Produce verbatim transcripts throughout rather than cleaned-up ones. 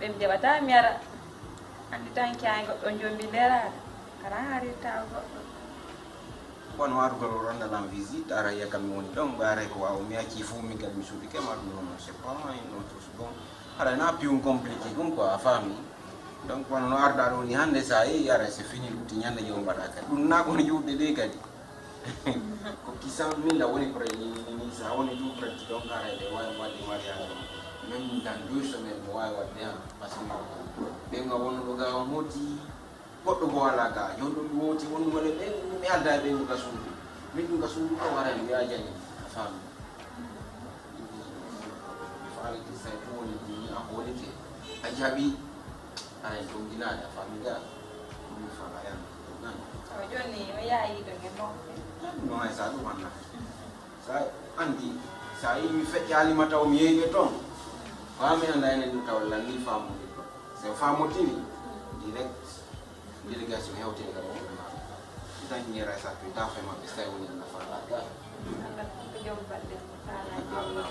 Ɓe mi jaɓata mi ara. Anndi tan kiyaani goɗɗo jombi nderaade. Kala harirta goɗɗo. Bon, waɗugol o renda lan visite, ara yiya kam mi woni ɗon, ɓaare ko waaw mi acci fof mi kadi mi suuɗike ma ɗum noon, c'est pas mal, non tous bon. Ara na piwum compliqué ɗum quoi, a faami. Donc wano no arda ɗo ni hannde sa yehi ara c'est fini, lutti ñande joom mbaɗa kadi. Ɗum na kono juutde de kadi. Ko ki cent mille a woni prêt ni, ni, ni, sa woni ɗum prêt donc ara eɗe waawi waɗde mariage. Même dans deux semaines mo waawi waɗde han. Parce que ɓen a wonno ɗo ga on hoti. Goɗɗo bo alaa ga, jooni ɗum mi wooti wondu waɗe ɓen, ɗum mi alda e ɓen ɗum ka suudu. Min ɗum ka suudu ka wara mi wiya jani, a faami. Mi faaliti say ko woni ɗum a hoolike, a jaɓi, aray ɗum ginaade, a faami ga, ɗum mi faala yan, ɗum nan. Awa jooni o yaayi ɗo nge mawɓe. No hay sa ɗum anna. Sa anndi, sa yi mi feƴƴaali ma taw mi yehi ɓe toon. Faa mi annda enen ɗum taw lanni faamude ɗum. So faamottiri, direct, délégation hewtini kam o ɗum. Tan ñeera sa tuuta fe maɓɓe, so tawi woni annda faa laata. Annda ko jom baɗde, faa laata. Allah.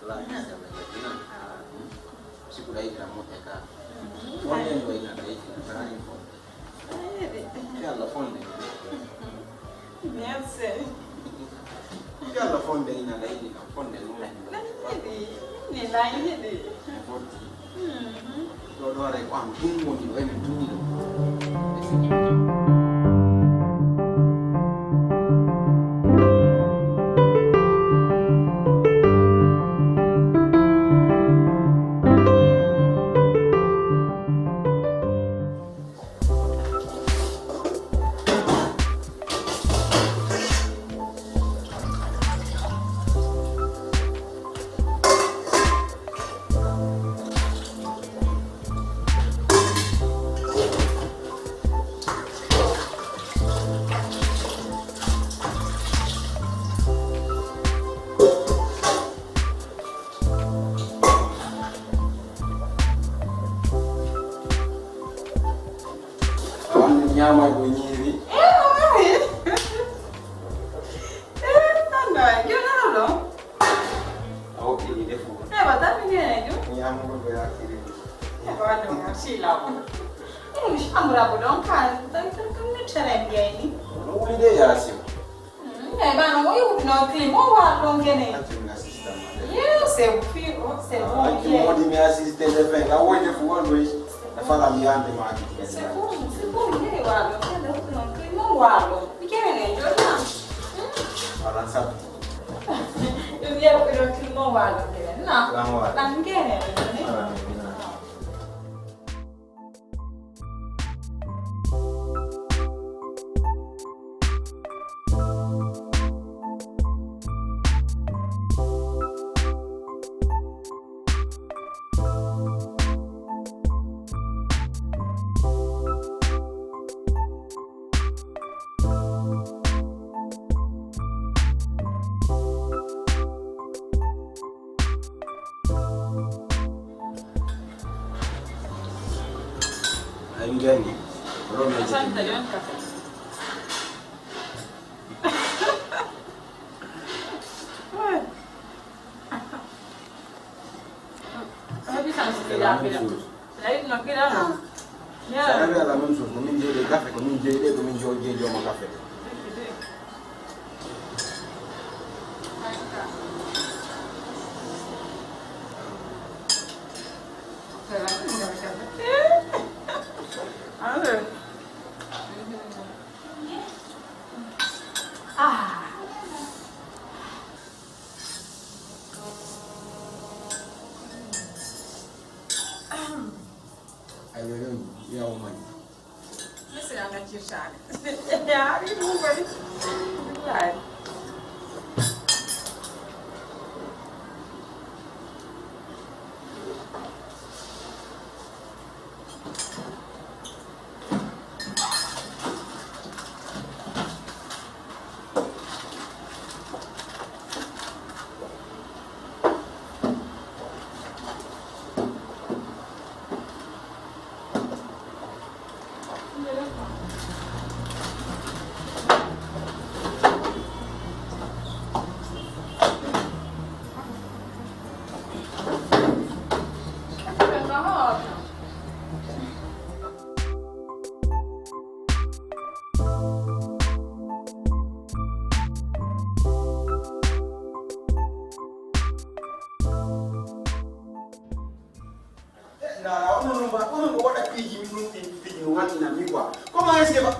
Laata, sella jaɓina. Awa. Sikuɗa yiɗira moƴƴa ka. Fonden ɗo ina ɗo yiɗira, tan ani fonden. Yalla fonde. Merci. Yalla fonde ina leydi kam, fonde noon. Leydi, ni leydi. Fotti. Mhm. Ɗo ɗo aray ko an tun woni ɗo, emin tuni ɗo. A wonde ñaama ko ñiiri. Eh, o ari. Eh, tan ɗo, jooni halo. A woɗɗini defu. Eh, ba tan mi ñeeñu. Ñaamugol ko yaakiri. Eh, ba ɗum, si law. Eh, mi chambre abu ɗon ka, tan, tan, tan, mi tere mbiyayni. No wuli de yaasi. Mm, eh, bana mo yuɓi no clim, o wa ɗon gene. Accu mi assistant ma de. Yes, c'est pur, c'est bon. Accu mi assistant de fin, ka woyde fu wondoy. E fala mi yande ma ki. C'est bon, c'est bon, mi yehi waalo, c'est bon, non, clim o waalo. Mi kene ne jona. Wala sabu. Ɗum yeru ɗo clim o waalo kene. Na. Lan waalo. Lan kene ne. Wala, wala. Ay, mi gayni. Ron na. Santa yon kafe. Habitan su ke da fila. Sai no kira no. Sa rewe à la même chose, ko min jeyi ɗe kafe, ko min jeyi ɗe, ko min jeyi jooma kafe. Ah. Ay, yo, yo, yo, man. Misi anga circale. Ari bubari. Billahi. Comment est-ce que ba?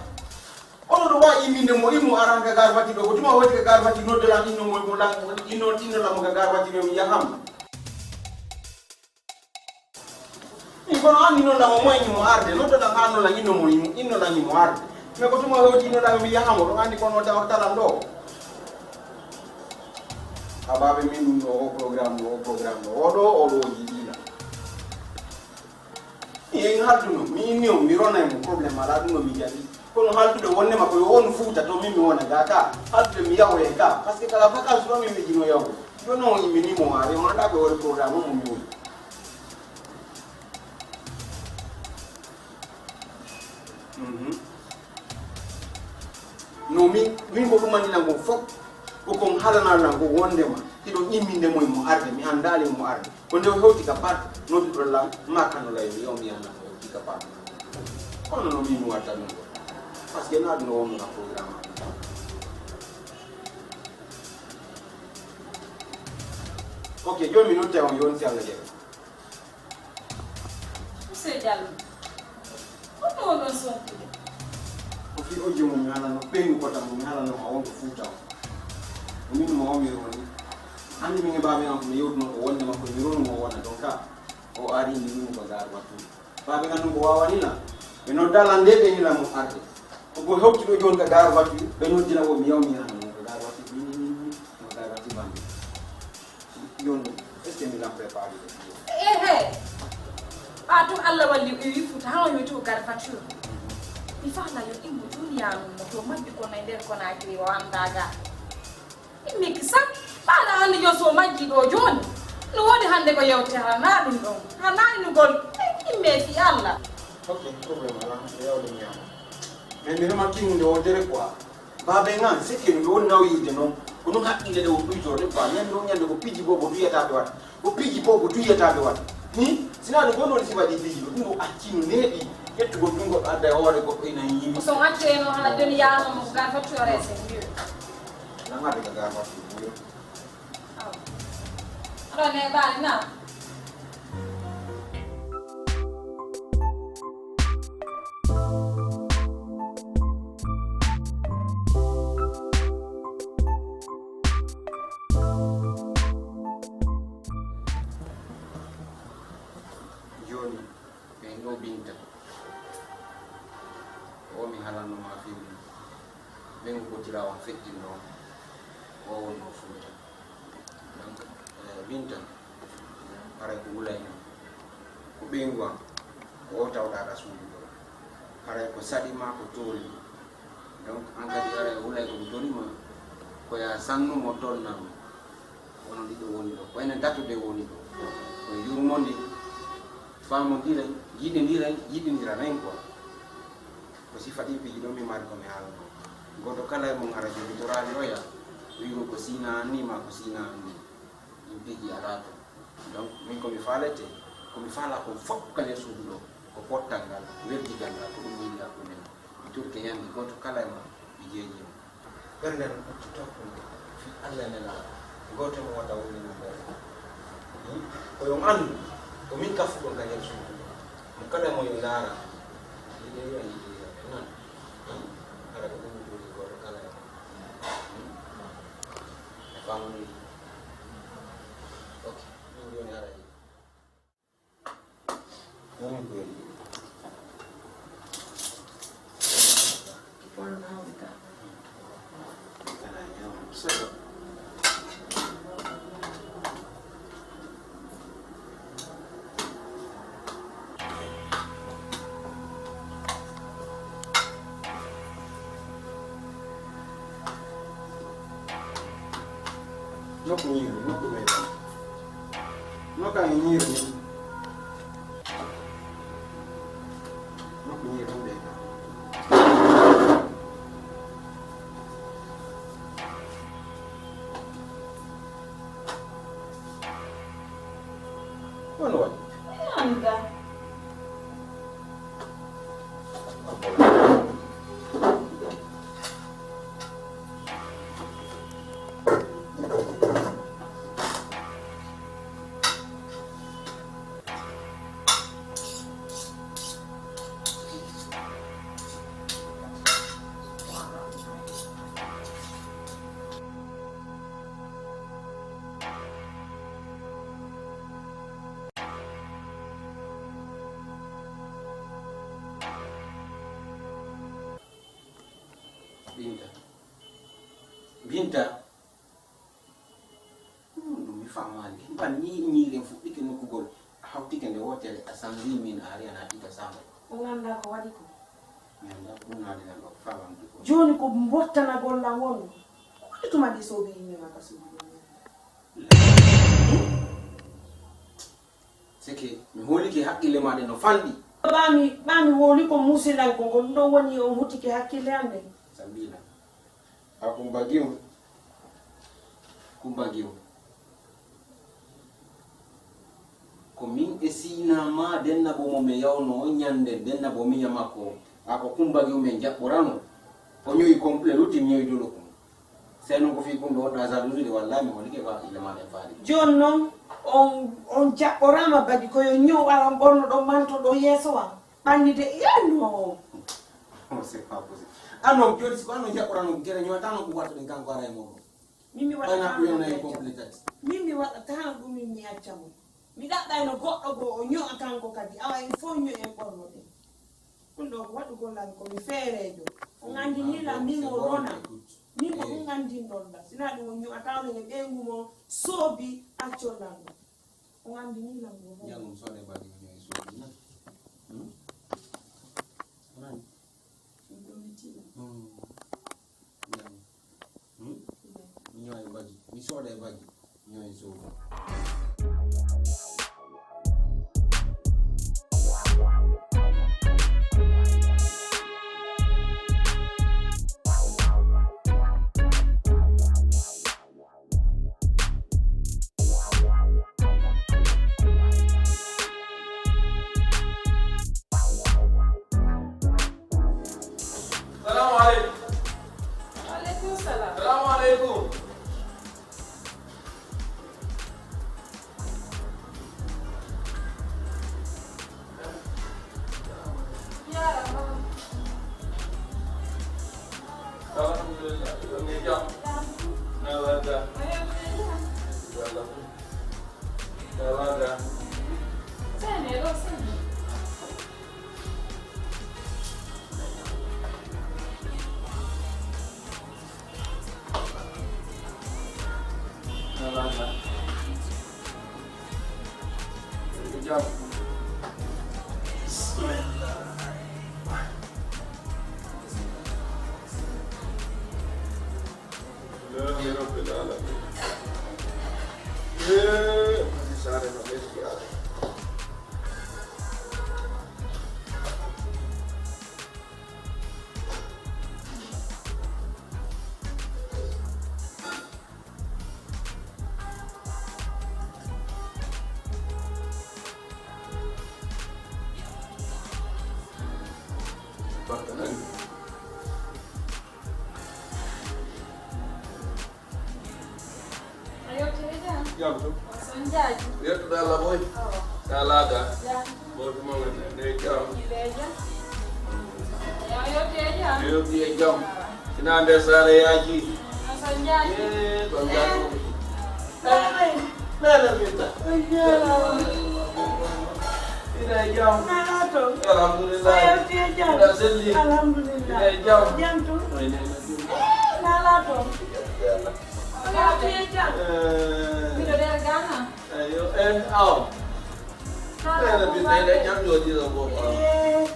Oɗo ɗo wawi imminde mo, immo aran ka gare voiture ɗo, ko tuma woni ka gare voiture, noddolan inno mo, mo lan, inno, inno lan mo ka gare voiture, mi yaham. Min kono anndi noon lan o moyen mo arde, noddolan haa noon lan inno mo, inno lan mo arde. Mais ko tuma hewti inno lan mi yahamo, ɗo anndi kono tawa talan ɗo. A baabe min ɗum ɗo, o programme ɗo, o programme ɗo, o ɗo, o ɗo o jiɗiila. Mi en halduno, mi inni on, mi ronay mo problème alaa ɗum ɗo mi jaɓi. Kono haldude wonde makko yo wonu Fuuta to min mi wona ga ka. Haldude mi yahoye ka. Parce que kala vacances ɗo min mi jino yahude. Jooni on immini mo waare, on anndaa ko woni programme on mo mi woni. Mhm. No min, min ko ɗum anndi lan kon fof. Ko kon haalana lan ko wondema hiɗon imminde mo e mo arde, mi anndaali mo arde. Ko nde o hewti ka part, nodduɗo lan, ma kano lay, mi yaw mi yahna mo hewti ka part. Kono no min mi watta ɗum ɗo. Parce que na ɗum o wonno ka programme am. Ok, jooni mi notte on yon si Allah jaɓi. Monsieur Diallo, honno wonɗon sonkude? Ko fii o jomum mi halanno, ɓeynu kota mo mi halanno ma wonko Fuuta o. Ko min mo o mi roni. Anndi min e baabe am ko mi yewtuno ko wonde makko mi ronu mo wona. Donc ka o ari mi wimo ko gaar wattu. Baabe am ɗum ko wawanila. Ɓe nodda lan nde ɓe nila mo arde. Ko go hewtuɗo jooni ka gaar wattu, ɓe noddina wo mi yaw mi hana mo ko gaar wattu. Ni, ni, ni, ni, ko gaar wattu bambi. Yon, est-ce que mi lan préparé? Ehe. Ɓa tun Allah walli o iwi Fuuta haa o yewti o gar facture. Mi faala yo immo duniya mum mo to majji kono e nder Konaakiri o anndaa ga. Immiki sak, ɓaɗa anndi yo so majji ɗo jooni. No woni hannde ko yewte hana ɗum ɗon. Hana inugol, imme fi Allah. Ok, problème alaa, mi yawde mi yama. Mais mi rema tinnude o dere quoi. Baabe ngan, c'est que no woni nawyirde noon. Ko noon haqqille ɗe o ɗuytorde quoi. Ñande o ñande ko piiji boobo duyata ɓe waɗa. Ko piiji boobo duyata ɓe waɗa. Hi? Sinaa ɗum ko noon si waɗi piiji ɗo. Ɗum o acci no neeɓi. Ƴettugol ɗum goɗɗo adda e hoore goɗɗo ina yiimi. So accireno haa jooni yaano mo gar facture e sen. Nangade ko gar facture. Awa. Aɗa neeɓaani na? Jooni, ɓen ɗo Binta. O mi haalanno ma fewndo. Ɓen ko ɓotiraa on feƴƴinno on. O wonno Fuuta. Donc, eh, Binta, haray ko wulay non. Ko ɓeyngu am, ko o tawɗaa ka suudu ɗo. Haray ko saɗi ma, ko tooli. Donc, an kadi haray wulay ko mi tori ma, ko ya sannu mo tolnan mo. Kono ɗiɗo woni ɗo. Ko enen tatude woni ɗo. Ko yurmondi, faamondiren, yiɗindiren, yiɗindiren quoi. Ko sifa ɗi piiji ɗo mi mari ko mi haalno. Gooto kala e mon ara jogitoraali oya, wiigo ko siina anni ma ko siina anni. Ɗin piiji alaa to. Donc, min ko mi faalete, ko mi faala kon fof ka nder suudu ɗo, ko pottal ngal, weldigal ngal, ko ɗum yiɗi hakkunde men. Mi turke ñande gooto kala e mon, mi jeeji mo. Ɓernde no ɓuttu tokkude fii Alla e Nelaaɗo, gooto e mon wata wulli mo ɓernde. Hmm? Ko yo on anndu, ko min kafuɗon ka nder suudu. Mo kala e mon yo ndaara, yiɗoyra, yiɗoyra, ɓe nan. Hmm? Hara ko ɗum ɓuri gooto kala e mon. Hmm? E famɗude. Ok, ɗum jooni hara yiɗi. Nokku ñiiri, nokku ɓe ɗon. Nokku ñiiri ni. Nokku ñiiri ɗum ɓe ɗon. Kono waɗi. Mi anndaa. Binta. Binta. Hmm, ɗum mi faamaali. Ban ni ñiiren fuɗɗike nokkugol. A hawtike nde wootere, a sanzi min a ari a naatita saama. On anndaa ko waɗi ko? Mi anndaa ko ɗum naadi lan ɗo, faaman ɗum ko. Jooni ko mbottanagol lan woni. Ko waɗi tuma ɗi soobi yimɓe ma ka suudu ɗum? Seke, mi hoolike hakkille ma ɗen no fanɗi. Ɓaa mi, ɓaa mi hooli ko muusilan ko, ko ɗum ɗon woni on hutike hakkille an nden. Sabina. A Kumba Giw. Kumba Giw. Ko min e Sina ma denna bo mo mi yawno on ñande denna bo miña makko. A ko Kumba Giw men jaɓɓorano. O ñoyi complet lutti mi ñoyi dolo kum. Sey non ko fii kum ɗo wonɗa jalousie de wallahi mi holike ko hakkille ma ɗen faali. Jooni non on, on jaɓɓoraama badi ko yo ñow aran ɓorno ɗon manto ɗon yeeso wa. Ɓannide yenno. Oh, c'est pas possible. An non jooni si ko an non jaɓɓorano gere ñoyata non ko warta ɗen kanko ara e moɗon. Min mi waɗata ɗum mi acca mo. Min mi waɗata ɗum mi acca mo. Mi ɗaɓɓayno goɗɗo goo o ño'a kanko kadi awa en fof ño'en ɓornoɗen. Ɗum ɗo ko waɗugol lan ko mi feereejo. On anndinii lan min o rona. Min ko ɗum anndinɗon lan. Sinaa ɗum on ño'ataa onon e ɓeyngu mon soobi accol lan ɗum. On anndinii lan ɗum. Ñalngu mi soodee bagi mi ño'e soobi na. Hmm? Nani? Ɗum ɗo mi tiiɗa. Hmm. Ñaama. Hmm? Mi ño'a e bagi. Mi sooda e bagi. Ño'a e sooda. Salaamu aleykum. Wa aleykum salaam. Salaamu aleykum. Yaarama. Alhamdulillah. Yo ne jam. Jam. Na wada. Ayo, ne jam. Wala. Sene, ɗo sene. Jam. Alhamdulillahi Rabbil Alamin. Eh, mani saare no ɓesdi Alla. Barka nani. A yewtere jam. Jam to. On son jaaji. Yettude Allah boy. Awa. Ka laaga. Jam. Boy ko mo ne jam. Ile jam. Ya yewtere jam. Yewti e jam. Ina nde saare yaaji. On son jaaji. Eh, ton jaaji. Nana Binta. Ina e jam. Nana to. Alhamdulillah. Sa yewti e jam. Ina selli. Alhamdulillah. Ina e jam. Jam to. Ina e jam. Nana to. Sa yewti e jam. Eh. Miɗo nder Ghana. Eyo, eh, awa. Nana Binta, ina e jam jooɗiɗo ko. Eh.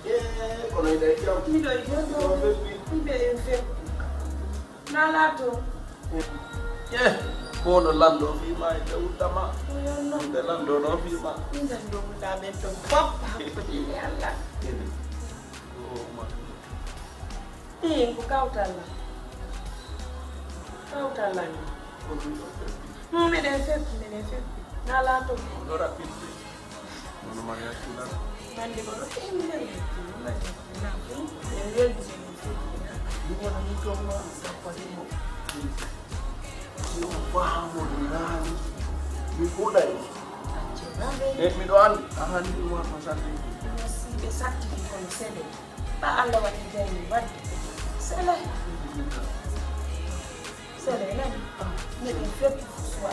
Eh, kono ina e jam. Miɗo e jam. Ko feppi. Miɗo e feppi. Nalaa toon. Eh, ko no lanndo fii ma e Dawuda ma? Ko yo non. Nde lanndo no fii ma? Min tan ɗo wulaa ɓen ɗon fof hakkunde e Allah. Ene. Ko ma. Ii, ko kawtal lan. Kawtal lan. Ko ɗum ɗo feppi. Hmm, meɗen feppi, meɗen feppi. Nalaa toon. Ko ɗo raɓɓiɗde. Kono mariage ɗum ɗan. Hannde kono ɗum ɗan. En weldi. Ɗum wona min ɗon ma, mi sappa ɗum mo. Si on faamo ɗum naani, mi fuɗay. E miɗo anndi, a hannde ɗum won ko sannde. Ɓe satti kono sele. Ɓa Allah waɗi jayni waɗde. Sele. Sele nani? Meɗen feppi fusuwa.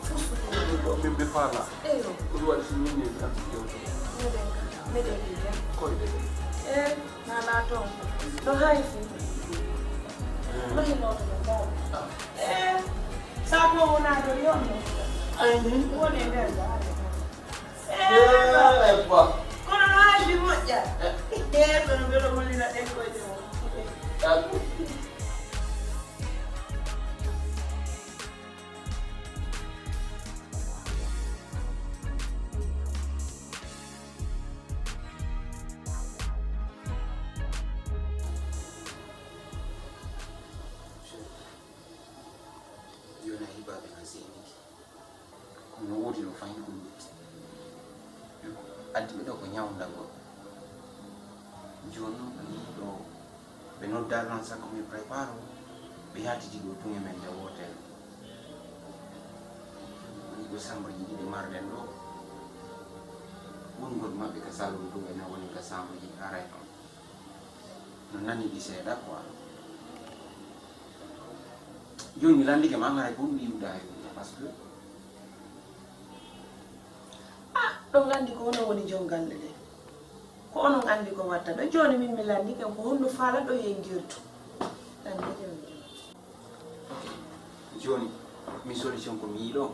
Fusuwa. Min ɓe faala. Eyo. Ko ɗum waɗi si min ni mi arti jewtude. Meɗen ka, meɗen e jam. Koyɗe ɗe. Eh, nalaa toon. No hayfi? Mahi lootata baaba. Eh, sabu o wonaa ɗo yonno. Ayi. Woni e nder baaba. Eh, eh, ba. Kono no haaji moƴƴa. Eh. Eh, kono mbeɗo hollira ɗen koyɗe mon. Sabu. Jooni a heɓaɓe na seeniki. Kono no woodi no fayni ɗum. Addi ɓe ɗo ko ñawnda goɗɗo. Jooni noon ko nii ɗo ɓe noddaa lan sa ko mi prépare o. Ɓe yaltidi ɗo tun e men nde wootere. Woni ko chambre ji ɗiɗi marɗen ɗo. Woni goɗɗo maɓɓe ka salon ɗum ene woni ka chambre ji aray ɗon. No nani ɗi seeɗa quoi. Jooni mi lanndike ma haray ko ɗum yiwda e ɗum parce que. Ah, ɗon anndi ko onon woni joom galle ɗen. Ko onon anndi ko watta ɗo. Jooni min mi lanndike ko honno faala ɗo yen jirtu. Lanndike mi. Ok. Jooni, min solution ko mi yiɗo.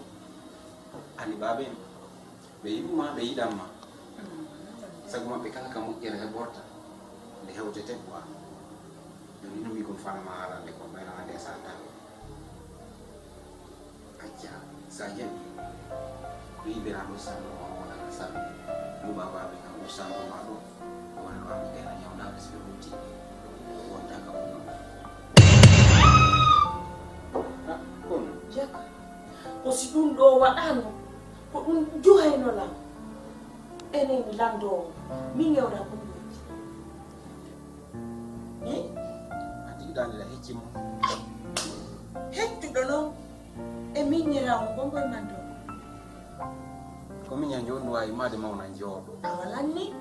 Ani baaben, ɓe yiɗuma, ɓe yiɗan ma. Sago maɓɓe kala ka moƴƴere heɓorta, nde hewtete quoi. Jooni, ino mi kon faala ma haalande kon, ɓayna hannde sa tawi. Acca, sa jaɓi, ɗo yiɓiraɗo sallo ma wona ka sallo. Luɓa baabe kam o sallo ma ɗo. Wona ɗo ami gayna ñawda parce que ruti. Wonta ka ɗum. Ah, kono. Jaka. Ko si ɗum ɗo waɗano, ko ɗum juhayno lam. Enen lanndoowo, min ngewna ko ɗum. Hmm? A tiiɗaani la hecci mo. Heccuɗo noon e miññiraawo ko ngoy man ɗo. Ko miña njoɗɗo waawi maade mawna njooɗo. Awa lanni.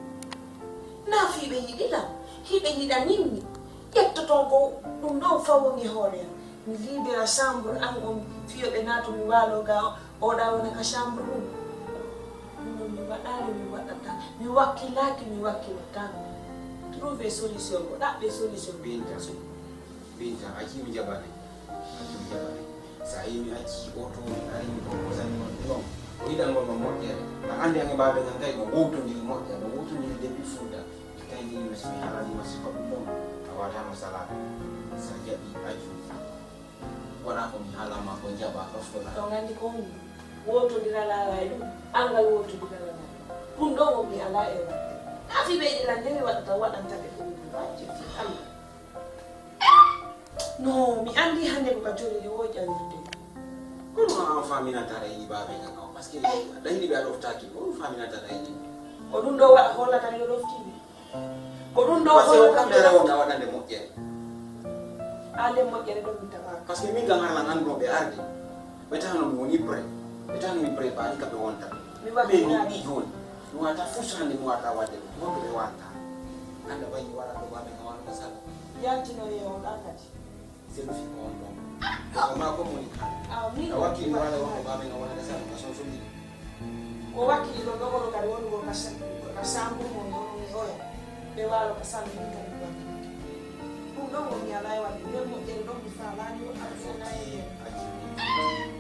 Naa fii ɓe yiɗi lam, hiɓe yiɗa nimmi. Ƴettoton ko ɗum ɗo faw woni hoore am. Mi libera chambre an on fiyo ɓe naato mi waalo ga oɗa wona ka chambre mum. Ɗum ɗon mi waɗaali mi waɗata. Mi wakkilaaki mi wakkilata. Trouve solution ko ɗaɓɓe solution. Binta, Binta, a jii mi jaɓane. A jii mi jaɓane. Sa yi mi acci oto mi ari mi proposani mon ɗum. O yiɗangol ma moƴƴere. A andi ange baabe ngan kay no wowtondiri moƴƴa, no wowtondiri depuis Fuuta. Tawi mi mi haalani ma sifa ɗum ɗon. A wata masala. Sa jaɓi aju. Wona ko mi haalama ko jaɓa ɗoftoɗa. To gandi ko woni. Wowtondira laala e ɗum. Angal wowtondira laala. Ɗum ɗo woni ala e wadde. Haa fi ɓeydi lan nde mi waɗata waɗanta ɓe ko woni. Wajjiti Allah. No, mi andi hannde ko ka jolli wo ƴawirde. Kono an faminata ɗa yiɗi baabe kan kaw. Parce que ɗa yiɗi ɓe a ɗoftaaki. Kono faminata ɗa yiɗi. Ko ɗum ɗo waɗa hollata mi ɗo ɗoftiiɓe. Ko ɗum ɗo hollata mi ɗo ɗoftiiɓe. Parce que o kamɓe rewo nga waɗande moƴƴere. A nde moƴƴere ɗon mi taɓa. Parce que min kam harlan annduno ɓe arde. Ɓe tano mi woni prêt. Ɓe tano mi préparé ka ɓe wonta. Mi waɗi. Mais min ɗi jooni. Mi wata fus hannde mi wata wadde ɗum. Wonɓe ɓe wata. Annda bayi mi waɗa ɗo baabe kan wano ka sala. Yaltino e on ɗa kadi. Selfie ko on ɗon. Ko ma ko moni kan. A wakkili wala wonko baabe nga wonata sala ka son solli. Ko wakkili ɗo dogoro kadi wonugol ka sa-, ka sambur mon ɗon e oya. Ɓe walo ka sala min kadi wakkili. Ɗum ɗon woni ala e wadde. Nden moƴƴere ɗon mi faalani o aɗa fo nayi ɗon.